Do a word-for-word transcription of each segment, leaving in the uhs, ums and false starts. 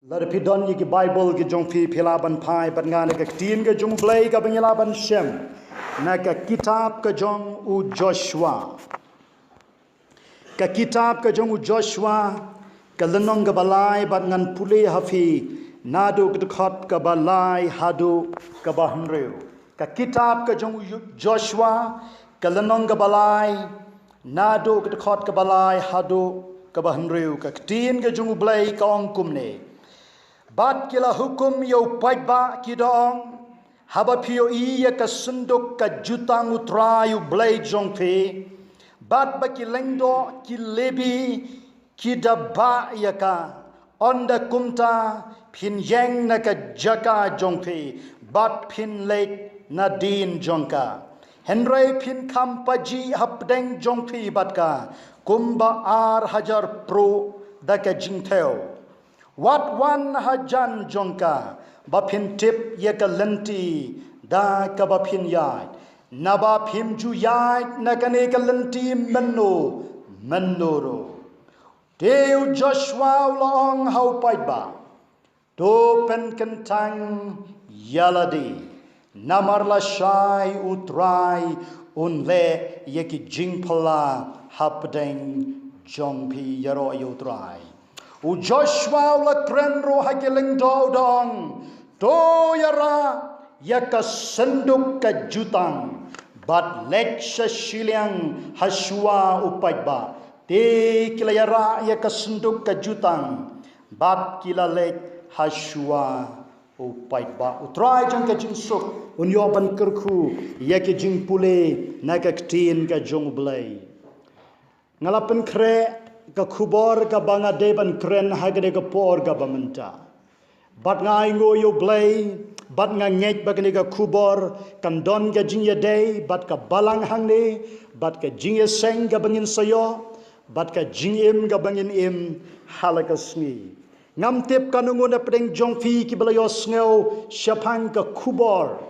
Lada phi don ïa ki Baibl ki jong phi, phi lah ban phai bad nga na ka ktien ka jong U Blei kaba ngi lah ban shem na ka kitab ka jong u Joshua. Ka kitab ka jong u Joshua, ka lynnong kaba lai, bad ngan pule ha phi naduh ka dkhot kaba lai haduh kaba hynriew. Ka kitab ka jong u Joshua, ka lynnong kaba lai, naduh ka dkhot kaba lai haduh kaba hynriew. Ka ktien ka jong U Blei ka ong kumne: Bad ki la hukum ïa u paidbah, ki da ong: Haba phi ïohi ïa ka synduk ka jutang U Trai U Blei jong phi, bad ba ki lyngdoh ki Lebi ki da bah ïa ka, ynda kumta phin ïeng na ka jaka jong phi, bad phin leit nadien jong ka. Hynrei phin kham pajih hapdeng jong phi bad ka kumba ar hajar pruh da ka jingthew. Wat wan hajan jong ka, ba phin tip ïa ka lynti da kaba phin ïaid, naba phim ju ïaid na kane ka lynti mynno mynno ruh. Te u Joshua u la ong ha u paidbah: To pynkyntang ïa lade, namar lashai U Trai un leh ïa ki jingphylla hapdeng jong phi. Ïaroh ïa U Trai. U Joshua u la kren ruh ha ki lyngdoh, u da ong: To ïarah ïa ka synduk ka jutang, bad leit sha shiliang ha shuwa u paidbah. Te ki la ïarah ïa ka synduk ka jutang, bad ki la leit ha shuwa u paidbah. U Trai jong ka jingsuk un ïoh ban kyrkhu ïa ki jingpule na ka ktien ka jong U Blei. Nga la pynkhreh ka khubor kaba nga dei ban kren ha kane ka por kaba mynta. Bad nga ainguh ïa U Blei, bad nga ngeit ba kane ka khubor kan don ka jingïadei bad ka balang hangne, bad ka jingïaseng kaba ngin sa ïoh, bad ka jingim kaba ngin im ha la ka sngi. Ngam tip katno ngut napdeng jong phi kiba la ïohsngew shaphang ka khubor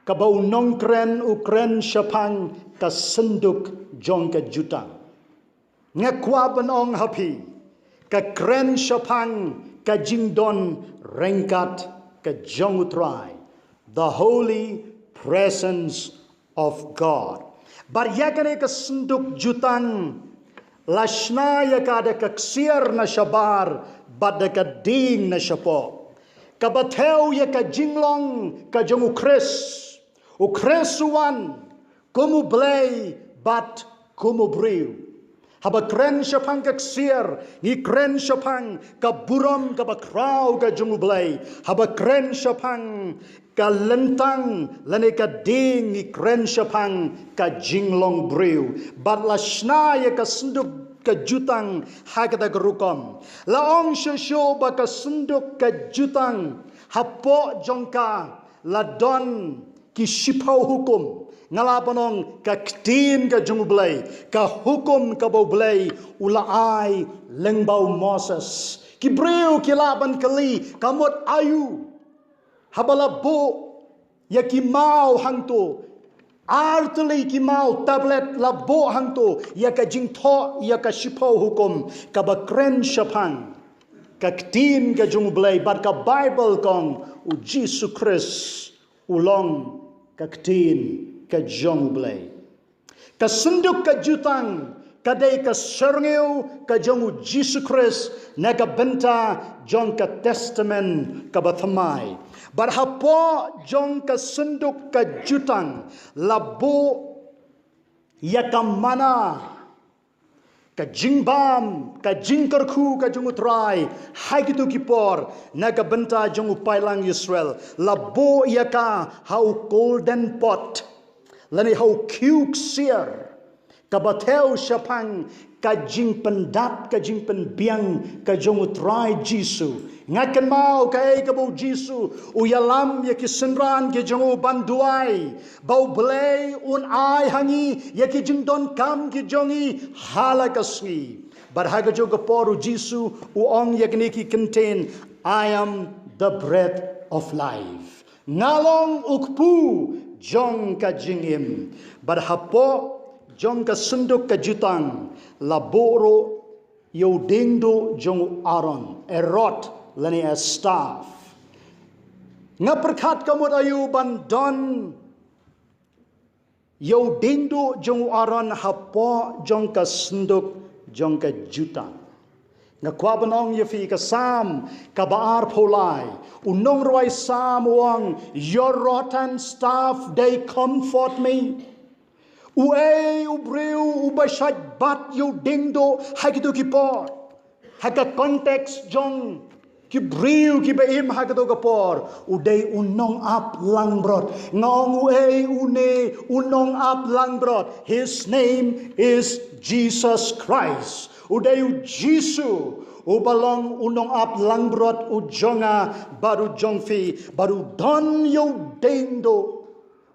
kaba u nongkren u kren shaphang ka synduk jong ka jutang. Nga kwah ban ong ha phi, ka kren shaphang ka jingdon ryngkat ka jong U Trai, the holy presence of God. Bad ïa kane ka synduk jutang, la shna ïa ka da ka ksiar na shabar bad da ka dieng na shapoh, kaba thew ïa ka jinglong ka jong U Khrist. U Khrist u wan kum U Blei bad kum u briew. Haba kren shaphang ka ksiar, ngi kren shaphang ka burom kaba khraw ka jong U Blei. Haba kren shaphang ka lyntang lane ka dieng, ngi kren shaphang ka jinglong briew. Bad la shna ïa ka synduk ka jutang ha kata ka rukom. La ong shuh shuh ba ka synduk ka jutang, hapoh jong ka la don ki shiphew hukum. Nga lah ban ong ka ktien ka jong U Blei, ka hukum kaba U Blei u la ai lyngba u Moses. Ki briew ki lah ban kylli, ka mut aïu? Haba la buh ïa ki maw hangto, artylli ki maw tablet la buh hangto, ïa ka jingthoh ïa ka shiphew hukum kaba kren shaphang ka ktien ka jong U Blei, bad ka Baibl ka ong U Jisu Khrist u long ka ktien ka jong U Blei. Ka synduk ka jutang ka dei ka syrngiew ka jong U Jisu Khrist na ka bynta jong ka Testament kaba thymmai. Bad hapoh jong ka synduk ka jutang la buh ïa ka manna, ka jingbam, ka jingkyrkhu ka jong U Trai ha kito ki por na ka bynta jong u paidlang Israel. La buh ïa ka ha u golden pot lane ha u khiew ksiar, kaba thew shaphang ka jingpyndap, ka jingpynbiang ka jong U Trai Jisu. Nga kynmaw kaei kaba U Jisu u ïalam ïa ki synran ki jong u ban duwai ba U Blei un ai ha ngi ïa ki jingdonkam ki jong ngi ha la ka sngi. Bad ha kajuh ka por U Jisu u ong ïa kine ki kyntien: I am the bread of life. Nga long u kpu jong ka jingim. Bad hapoh jong ka synduk ka jutang la buh ruh ïa u diengduh jong u Aaron, Erod, lane a staff. Nga pyrkhat ka mut aïu ban don ïa u dieng duh jong u Aaron hapoh jong ka synduk jong ka jutang. Nga kwah ban ong ïa phi ka Salm kaba arphew lai, u nongrwai Salm u ong, "Your rod and staff, they comfort me." Uei u briew uba shait bat ïa u dieng duh ha kito ki por? Ha ka context jong ki briew kiba im ha kato ka por, u dei u nongap langbrot. Nga ong uei une u nongap langbrot? His name is Jesus Christ. U dei u Jisu uba long u nongap langbrot u jong nga bad u jong phi, bad u don ïa u dieng duh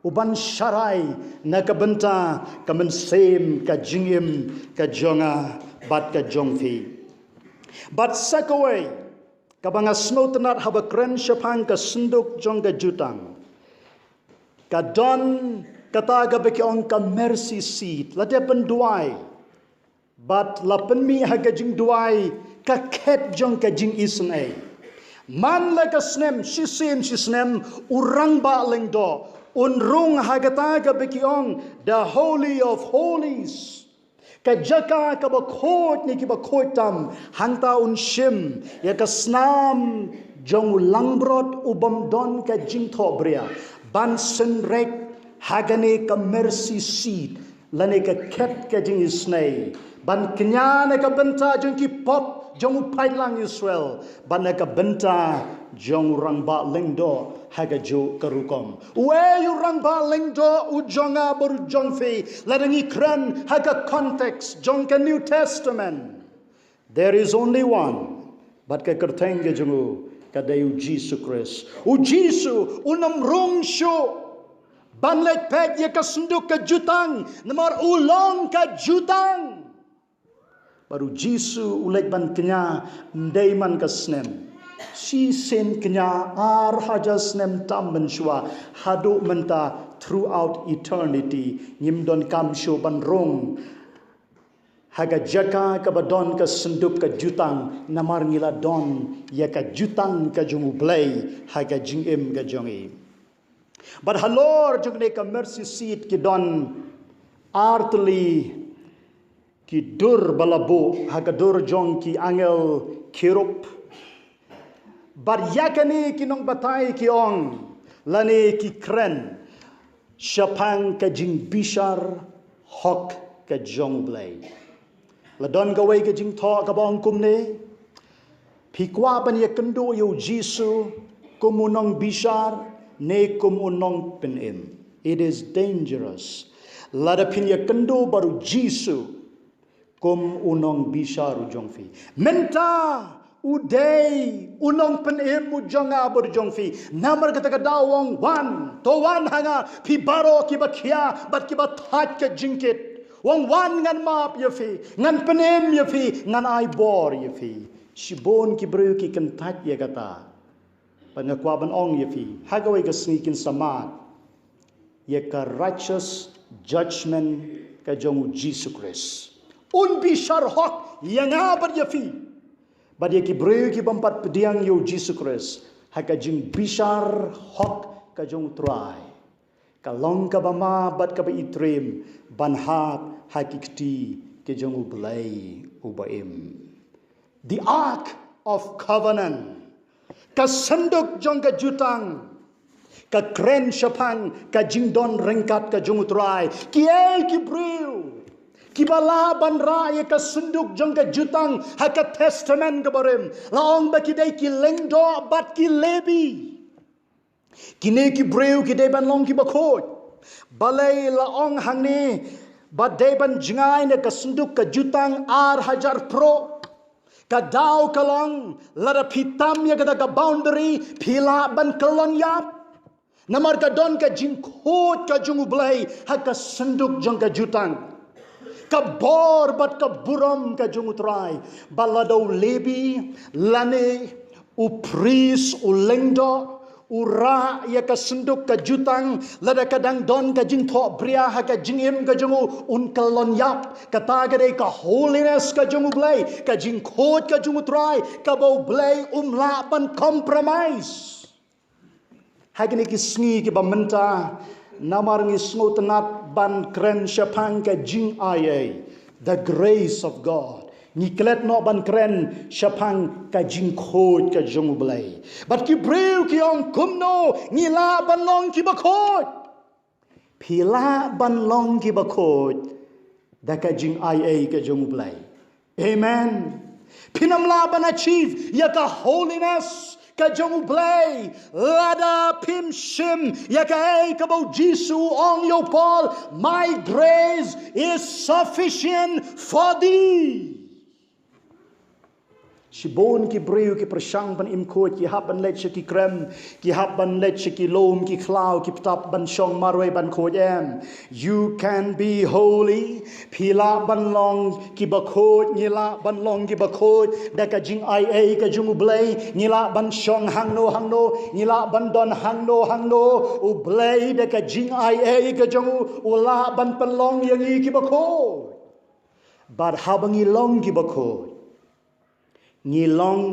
u ban sharai na ka bynta ka mynsiem, ka jingim ka jong nga bad ka jong phi. Bad sa kawei kaba nga sngewtynnat haba kren shaphang ka synduk jong ka jutang, ka don kata kaba ki ong ka mercy seat. Lada pynduwai, bad la pynmih ha ka jingduwai ka khet jong ka jingisynei. Man la ka snem shisien shisnem, u rangbah lyngdoh un rung ha kata kaba ki ong the Holy of Holies, ka jaka kaba khuid ne kiba khuid tam. Hangta un shim ïa ka snam jong u langbrot u bym don ka jingthohbria ban synrek ha kane ka mercy seat, lane ka khet ka jingisynei, ban kñia na ka bynta jong ki pop jong u paidlang Israel, bad na ka bynta jong u rangbah lyngdoh ha kajuh ka rukom. Uei u rangbah lyngdoh u jong nga bad u jong phi? Lada ngi kren ha ka context jong ka New Testament, there is only one. Bad ka kyrteng ka jong u ka dei u Jisu Khrist. U Jisu un ym rung shuh ban leit peit ïa ka synduk ka jutang, namar u long ka jutang. Bad u Jisu u leit ban kñia, ym dei man ka snem shisien, kñia ar hajar snem tam mynshuwa, haduh mynta, throughout eternity. Ngim donkam shuh ban rung ha ka jaka kaba don ka synduk ka jutang, namar ngi la don ïa ka jutang ka jong U Blei ha ka jingim ka jong ngi. Bad halor jong kane ka mercy seat ki don artylli ki dur ba la buh ha ka dur jong ki angel cherub. Bad ïa kane ki nongbatai ki ong lane ki kren shaphang ka jingbishar hok ka jong U Blei. La don kawei ka jingthoh kaba ong kumne: Phi kwah ban ïakynduh ïa U Jisu kum u nongbishar ne kum u nongpynim? It is dangerous. Lada phin ïakynduh bad U Jisu kum u nongbishar u jong phi, mynta u dei u nongpynim u jong nga bad u jong phi. Namar kata ka daw u ong, wan, to wan ha nga, phi baroh kiba khia bad kiba thait ka jingkit. U ong, wan, ngan map ïa phi, ngan pynim ïa phi, ngan ai bor ïa phi. Shibun ki briew ki kyntait ïa kata. Bad nga kwah ban ong ïa phi, ha kawei ka sngi kin sa mad ïa ka righteous judgment ka jong U Jisu Khrist. Un bishar hok ïa nga bad ïa phi, bad ïa ki briew ki bym pat pdiang ïa U Jisu Khrist, ha ka jingbishar hok ka jong U Trai. Ka long kaba ma bad kaba itriem ban hap ha ki kti ki jong U Blei uba im. The Ark of Covenant, ka synduk jong ka jutang, ka kren shaphang ka jingdon ryngkat ka jong U Trai. Kiei ki briew kiba lah ban rah ïa ka synduk jong ka jutang ha ka Testament kaba rim? La ong ba ki dei ki lyngdoh bad ki Lebi. Kine ki briew ki dei ban long kiba khuid. Balei la ong hangne ba dei ban jngai na ka synduk ka jutang ar hajar pruh? Ka daw ka long, lada phi tam ïa kata ka boundary, phi lah ban kyllon ïap. Namar ka don ka jingkhuid ka jong U Blei ha ka synduk jong ka jutang. Ka bor bad ka burom ka jong U Trai. Bad lada u Lebi lane u priest, u lyngdoh, U rah ïa ka synduk ka jutang, lada ka dang don ka jingthohbria ha ka jingim ka jong u, un kyllon ïap. Kata ka dei ka holiness ka jong U Blei, ka jingkhuid ka jong U Trai, kaba U Blei um lah ban compromise. Ha kine ki sngi kiba mynta, namar ngi sngewtynnat ban kren shaphang ka jingaiei, the grace of God. Ngi klet noh ban kren shaphang ka jingkhuid ka jong U Blei. Bad ki briew ki ong, kumno ngi lah ban long kiba khuid? Phi lah ban long kiba khuid da ka jingaiei ka jong U Blei. Amen. Phin ym lah ban achieve ïa ka holiness ka jong U Blei lada phim shim ïa kaei kaba U Jisu u ong ïa u Paul, "My grace is sufficient for thee." Shibun ki briew ki pyrshang ban im khuid, ki hap ban leit sha ki krem, ki hap ban leit sha ki lum, ki khlaw, ki btap ban shong marwei ban khuid, em. You can be holy. Phi lah ban long kiba khuid, ngi lah ban long kiba khuid da ka jingaiei ka jong U Blei. Ngi lah ban shong hangno hangno, ngi lah ban don hangno hangno, U Blei da ka jingaiei ka jong u, u lah ban pynlong ïa ngi kiba khuid. Bad haba ngi long kiba khuid, ngi long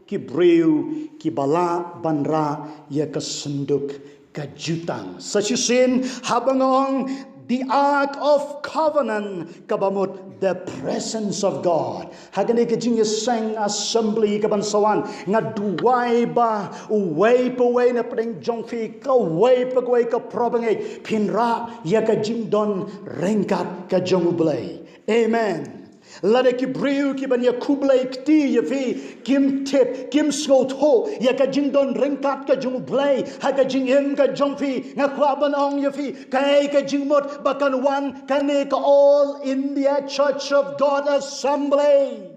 ki briew kiba lah ban rah ïa ka synduk ka jutang. Sa shisien haba nga ong the Ark of Covenant, kaba mut the presence of God. Ha kane ka jingïaseng assembly kaban sa wan, nga duwai ba uwei pa uwei na pdeng jong phi, kawei pa kawei ka para bangeit, phin rah ïa ka jingdon ryngkat ka jong U Blei. Amen. Lada ki briew kiban ïa khublei kti ïa phi kim tip, kim sngewthuh ïa ka jingdon ryngkat ka jong U Blei ha ka jingim ka jong phi, nga kwah ban ong ïa phi, kaei ka jingmut ba kan wan kane ka All India Church of God Assembly?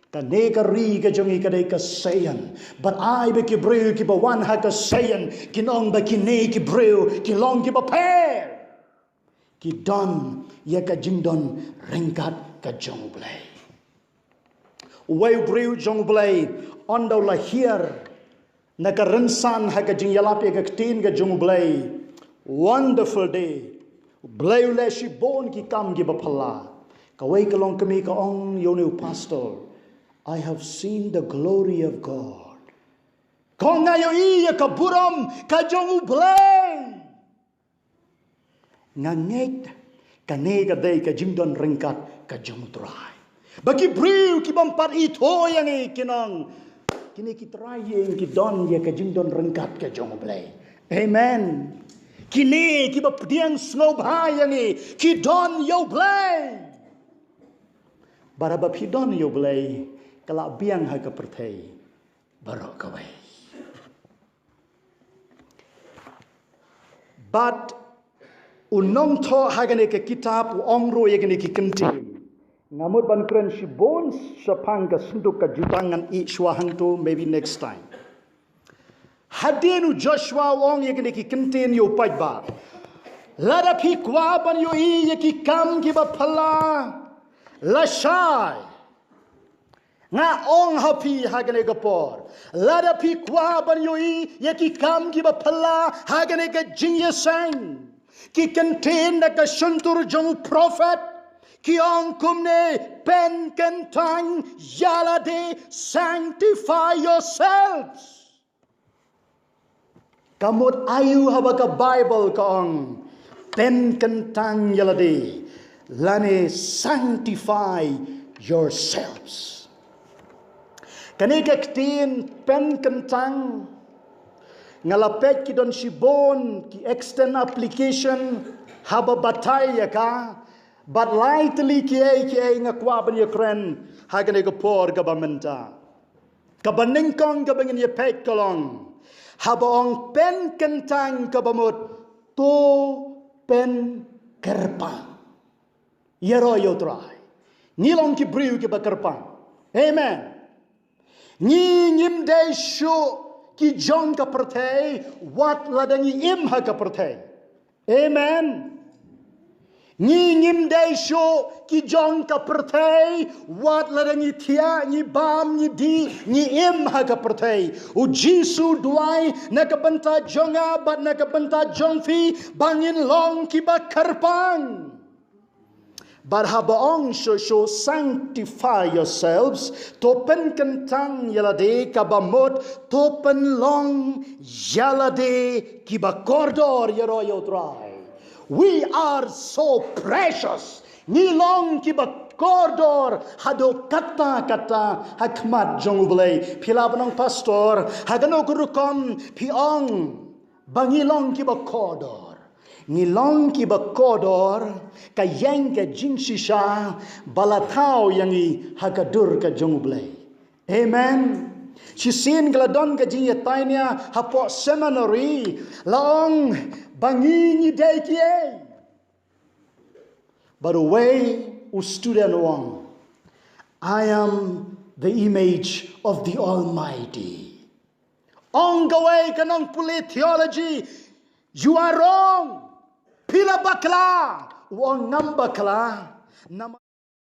Kane ka ri ka jong ngi ka dei ka seiñ. Bad ai ba ki briew kiba wan ha ka seiñ kin ong ba kine ki briew ki long kiba pher, ki don ïa ka jingdon ryngkat ka jong U Blei. Uwei u briew jong U Blei, ynda u la hiar na ka rynsan ha ka jingïalap ïa ka ktien ka jong U Blei. Wonderful day. U Blei u leh shibun ki kam kiba phylla. Kawei ka longkmie ka ong ïa une u pastor, "I have seen the glory of God." Ka ong, nga ïohi ïa ka burom ka jong U Blei. Nga ngeit kane ka dei ka jingdon ryngkat ka jong U Trai. Ba ki briew ki bym pat ithuh ïa ngi kin ong, kine ki trai ïing ki don ïa ka jingdon ryngkat ka jong U Blei. Amen. Kine kiba pdiang sngewbha ïa ngi ki don ïa U Blei. Bad haba phi don ïa U Blei, ka la biang ha ka pyrthei baroh kawei. Bad u nongthoh ha kane ka kitab u ong ruh ïa kine ki kyntien. Nga mut ban kren shibun shaphang ka synduk ka jutang, ngan ïeh shuwa hangto, maybe next time. Hadien u Joshua u ong ïa kine ki kyntien ïa u paidbah, lada phi kwah ban ïohi ïa ki kam kiba phylla, lashai. Nga ong ha phi ha kane ka por, lada phi kwah ban ïohi ïa ki kam kiba phylla ha kane ka jingïaseng, ki kyntien na ka shyntur jong u prophet ki ong kumne, pynkyntang ïa lade, sanctify yourselves. Ka mut aïu haba ka Bible ka ong, pynkyntang ïa lade, lane sanctify yourselves. Kane ka ktien pynkyntang, nga la peit ki don shibun ki extend application haba batai ïa ka, bad lai tylli kiei kiei nga kwah ban ïakren ha kane ka por kaba mynta. Kaba nyngkong kaba ngin ïa peit ka long, haba ong pynkyntang kaba mut, to pynkyrpang. Ïaroh ïa U Trai. Ngi long ki briew kiba kyrpang. Amen. Ngi ngim dei shuh ki jong ka pyrthei, wat lada ngi im ha ka pyrthei. Amen. Ngi ngim dei shuh ki jong ka pyrthei, wat lada ngi thiah, ngi bam, ngi dih, ngi im ha ka pyrthei. U Jisu u duwai na ka bynta jong nga bad na ka bynta jong phi ba ngin long kiba kyrpang. Bad haba ong shuh shuh, sanctify yourselves, to pynkyntang ïalade, kaba mut to pynlong ïalade kiba kordor ïaroh ïa U Trai. We are so precious. Ngi long kiba kordor haduh katta katta ha khmat jong U Blei. Phi lah ban ong, Pastor, ha kano ka rukom phi ong ba ngi long kiba kordor? Ngi long kiba kordor, ka ïeng ka jingshisha ba la thaw ïa ngi ha ka dur ka jong U Blei. Amen. Shisien ka la don ka jingïatainia hapoh seminary, la ong ba ngi ngi dei kiei. Bad uwei u student u ong, "I am the image of the Almighty." Ong kawei ka nongpule theology, "You are wrong. Phi la bakla." U ong, "Ngam bakla. Namar